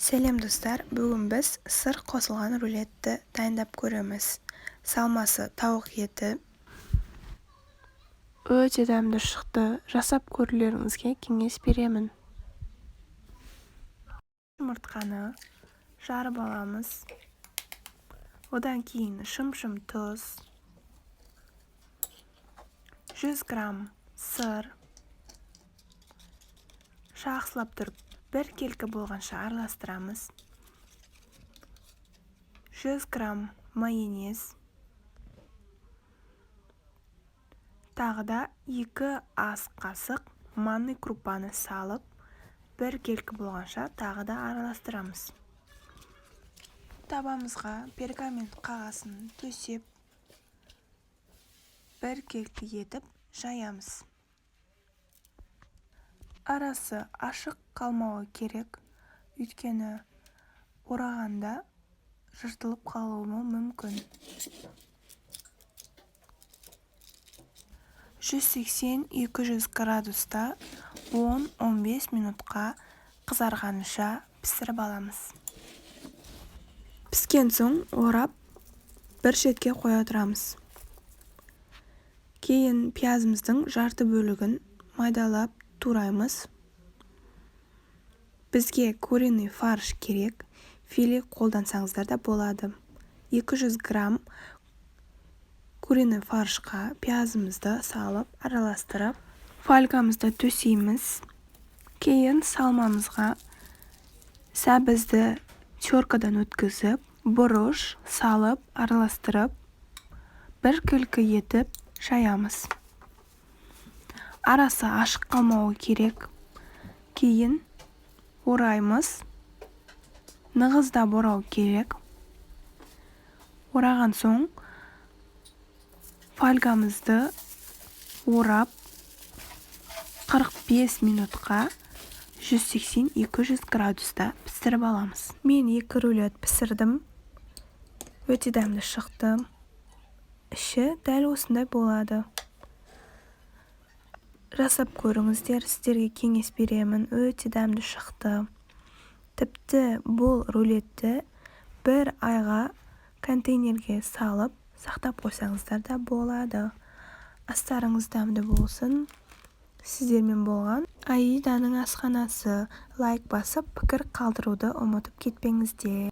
Сәлем, достар! Бүгін біз сыр қосылған рулетті дайындап көреміз. Салмасы тауық еті. Өте дәмді шықты. Жасап көрулеріңізге кеңес беремін. Жұмыртқаны жарып аламыз. Одан кейін шымшым тұз, 100 грамм сыр, жақсылап тұрып біркелкі болғанша араластырамыз. 100 грамм майонез, тағы да 2 ас қасық манный крупаны салып, біркелкі болғанша тағы да араластырамыз. Табамызға пергамент қағазын төсеп, біркелкі етіп жаямыз. Арасы ашық қалмауы керек, өйткені орағанда жыртылып қалуы мүмкін. 180-200 градуста 10-15 минутқа қызарғанша пісіріп аламыз. Піскен соң орап, бір шетке қоя тұрамыз. Кейін пиязымыздың жарты бөлігін майдалап тураймыз. Бізге куриный фарш керек, филе қолдансаңыздар да болады. 200 грамм куриный фаршқа пиязымызды салып, араластырып, фольгамызды төсейміз. Кейін салмамызға сәбізді теркадан өткізіп, бұрыш салып, араластырып, біркелкі етіп жаямыз. Арасы ашық қалмауы керек. Кейін ораймыз. Нығыздап орау керек. Ораған соң фольгамызды орап, 45 минутқа 180-200 градуста пісіріп аламыз. Мен 2 рулет пісірдім. Өте дәмді шықты. Іші дәл осындай болады. Жасап көріңіздер, сіздерге кеңес беремін. Өте дәмді шықты. Тіпті бұл рулетті бір айға контейнерге салып, сақтап қойсаңыздар да болады. Астарыңыз дәмді болсын. Сіздермен болған Аиданың асханасы. Лайк басып, пікір қалдыруды ұмытып кетпеңіздер.